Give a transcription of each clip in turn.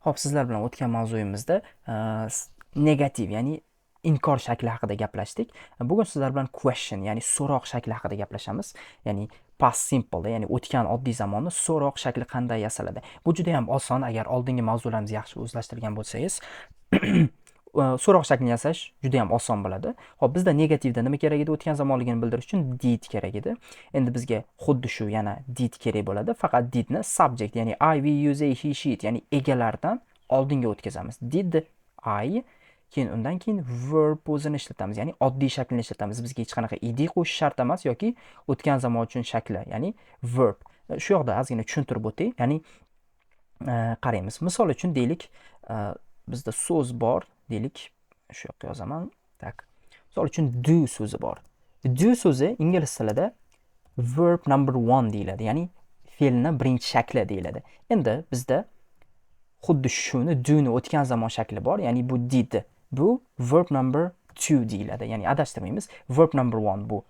Xo'p, sizlar bilan o'tgan mavzuyimizda negativ, ya'ni inkor shakli haqida gaplashdik. Bugun sizlar bilan question, ya'ni so'roq shakli haqida gaplashamiz. Ya'ni past simple, ya'ni o'tgan oddiy zamonni so'roq shakli qanday yasaladi. Bu juda ham oson, agar oldingi mavzularimizni yaxshi o'zlashtirgan bo'lsangiz. So'roq shaklini yasash juda ham oson bo'ladi. Xo'p, bizda negativda nima kerak edi? O'tgan zamonligini bildirish uchun did kerak edi. Endi bizga xuddi shu yana did kerak bo'ladi. Faqat didni subject, ya'ni I, we, you, they, he, she, it, ya'ni egalardan oldinga o'tkazamiz. Did I, keyin undan keyin verb o'zini ishlatamiz, ya'ni oddiy shaklini ishlatamiz. Bizga hech qanaqa ed qo'shish shart emas yoki o'tgan zamon uchun shakli, ya'ni verb. Shu yoqda ozgina tushuntirib o'tay. Ya'ni qaraymiz. Misol uchun deylik, bizda so'z bor, deylik, shu yoqqa yozaman. Tak. Misol uchun do so'zi bor. Do so'zi ingliz tilida verb number 1 deyiladi, ya'ni fe'lni birinchi shakli deyiladi. Endi bizda xuddi shuni do ni o'tgan zamon shakli bor, ya'ni bu did. Bu verb number 2 deyiladi. Ya'ni adashtirmaymiz. Verb number 1 bu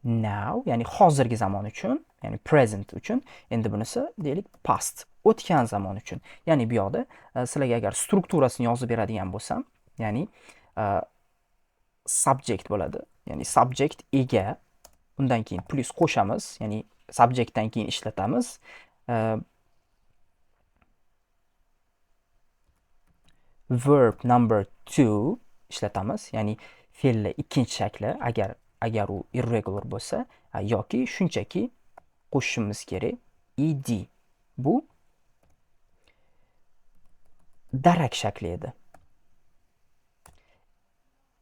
now, ya'ni hozirgi zamon uchun, ya'ni present uchun. Endi bunisi deylik past, o'tgan zamon uchun. Ya'ni bu yoqda sizlarga agar strukturasini yozib beradigan bo'lsam, ya'ni subject bo'ladi. Ya'ni subject ega, undan keyin plus qo'shamiz, ya'ni subjectdan keyin ishlatamiz. Verb number 2 ishlatamiz, ya'ni fe'lni ikkinchi shakli, agar u irregular bo'lsa, yoki shunchaki qo'shishimiz kerak ed. Bu darak shakli edi.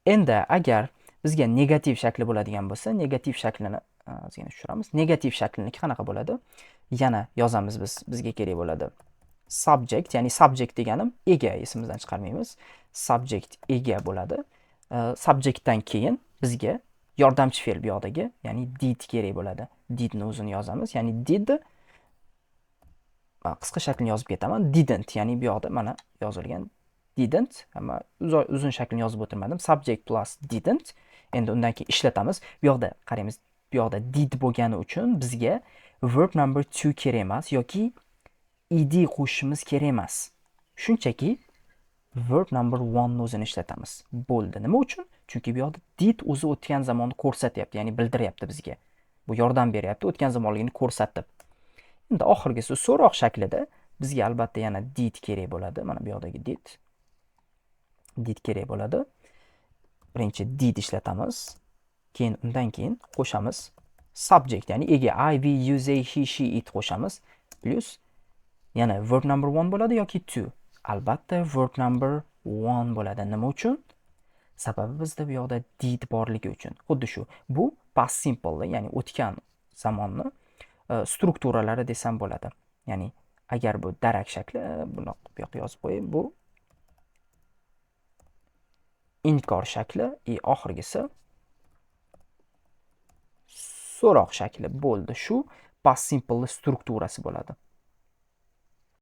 Endi agar bizga negativ shakli bo'ladigan bo'lsa, negativ shaklini ozgina tushiramiz. Negativ shakliniki qanaqa bo'ladi? Yana yozamiz biz, bizga kerak bo'ladi. Subject, ya'ni subject deganim ega, esimizdan chiqarmaymiz. Subject ega bo'ladi. Subjectdan keyin bizga yordamchi fe'l bu yoqdagi, ya'ni did kerak bo'ladi. Didni o'zini yozamiz, ya'ni did, qisqa shaklini yozib ketaman. Didn't, ya'ni bu yoqda mana yozilgan didn't, ammo uzun shaklini yozib o'tirmadim. Subject plus didn't. Endi undan keyin ishlatamiz. Bu yoqda qaraymiz, bu yoqda did bo'lgani uchun bizga verb number 2 kerak emas yoki ed qo'shishimiz kerak emas. Shunchaki verb number 1 ni o'zini ishlatamiz. Bo'ldi. Nima uchun? Chunki bu yoqda did o'zi o'tgan zamonni ko'rsatyapti, ya'ni bildiryapti bizga. Bu yordam beryapti o'tgan zamonligini ko'rsatib. Endi oxirgisi so'roq shaklida bizga albatta yana did kerak bo'ladi. Mana bu yoqdagi did. Did kerak bo'ladi. Birinchi did ishlatamiz. Keyin undan keyin qo'shamiz subject, ya'ni ega I, we, you, they, he, she, it qo'shamiz. Plus yana verb number 1 bo'ladi yoki 2. Albatta verb number 1 bo'ladi. Nima uchun? Sababi bizda bu yoqda did borligi uchun. Xuddi shu. Bu past simple, ya'ni o'tgan zamonni strukturalari desam bo'ladi. Ya'ni agar bu darak shakli, buni bu yoqqa yozib qo'yay, bu inkor shakli va oxirgisi so'roq shakli bo'ldi. Shu past simple strukturasi bo'ladi.